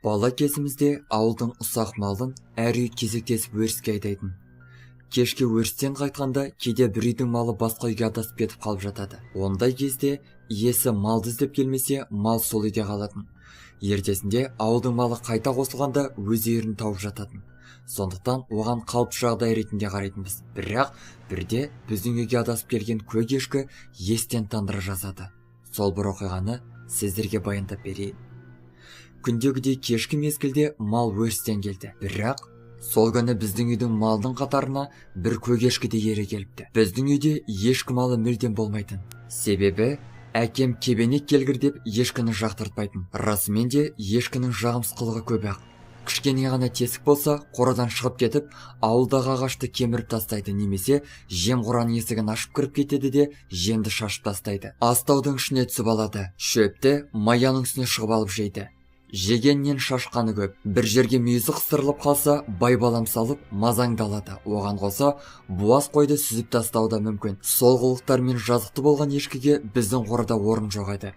Бала кезімізде ауылдың ұсақ малын әр үй кезектесіп өріске айдайтын. Кешке өрістен қайтқанда кейде бір үйдің малы басқа үйге адасып кетіп қалып жатады. Ондай кезде иесі малды іздеп келмесе, мал сол үйде қалатын. Ертесінде ауылдың малы қайта қосылғанда өз үйірін тауып жататын. Сондықтан оған қалыпты жағдай ретінде қарайтынбыз. Бірақ бірде біздің үйге адасып келген көк ешкі естен тандыра жазады. Сол бір оқиғаны сіздерге баяндап берейін. Күндегідей кешкі мезгілде мал өрістен келді. Бірақ сол күні біздің үйдің малдың қатарына бір көк ешкі де ере келіпті. Біздің үйде ешкі малы мүлдем болмайтын. Себебі әкем кебенек келгір деп ешкіні жақтыртпайтын. Расымен де ешкінің жағымсыз қылығы көп-ақ. Кішкене ғана тесік болса, қорадан шығып кетіп, ауылдағы ағашты кеміріп тастайды немесе жем қораның есігін ашып кіріп кетеді де жемді шашып тастайды. Астаудың ішіне түсіп алады. Шөпті маяның үстіне шығып алып жейді. Жегеннен шашқаны көп. Бір жерге мүйізі қыстырылып қалса, байбалам салып, мазаңды алады. Оған қоса, буаз қойды сүзіп тастауы да мүмкін. Сол қылықтармен жазықты болған ешкіге біздің қорада орын жоқ еді.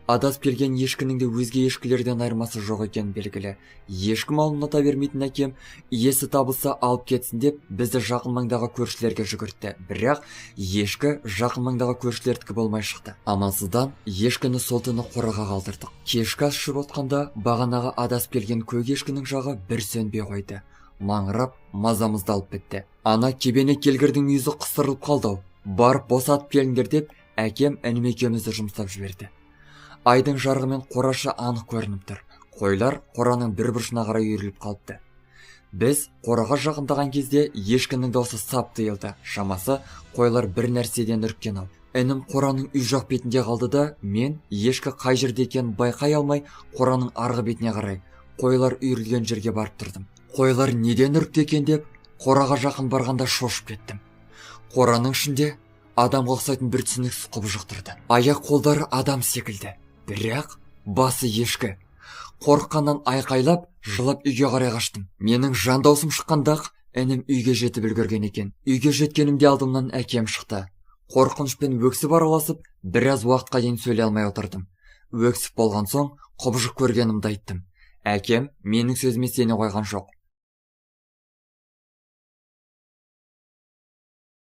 Адасып келген ешкінің де өзге ешкілерден айырмасы жоқ екені белгілі. Ешкі малын ұната бермейтін әкем иесі табылса алып кетсін деп бізді жақын маңдағы көршілерге жүгіртті. Бірақ ешкі жақын маңдағы көршілердікі болмай шықты. Амалсыздан ешкіні сол түні қораға қалдырдық. Кешкі ас ішіп отқанда бағанағы адасып келген көк ешкінің жағы бір сөнбей қойды. Маңырап мазамызды алып бітті. Ана кебенек келгірдің мүйізі қыстырылып қалды-ау. Барып босатып келіңдер деп әкем інім екеумізді жұмсап жіберді. Айдың жарығымен қорашы анық көрініп тұр. Қойлар қораның бір бұрышына қарай үйіріліп қалыпты. Біз қораға жақындаған кезде ешкінің даусы сап тыйылды. Шамасы қойлар бір нәрседен үріккен ау. Інім қораның үй жақ бетінде қалды да, мен ешкі қай жерде екенін байқай алмай қораның арғы бетіне қарай қойлар үйірілген жерге барып тұрдым. Қойлар неден үрікті екен деп қораға жақын барғанда шошып кеттім. Қораның ішінде адамға ұқсайтын бір түсініксіз құбыжық тұрды. Аяқ қолдары адам секілді. Бірақ басы ешкі. Қорыққаннан айқайлап, жылап үйге қарай қаштым. Менің жан даусым шыққанда-ақ інім үйге жетіп үлгерген екен. Үйге жеткенімде алдымнан әкем шықты. Қорқынышпен өксіп араласып, біраз уақытқа дейін сөйлей алмай отырдым. Өксіп болған соң құбыжық көргенімді айттым. Әкем менің сөзіме сене қойған жоқ.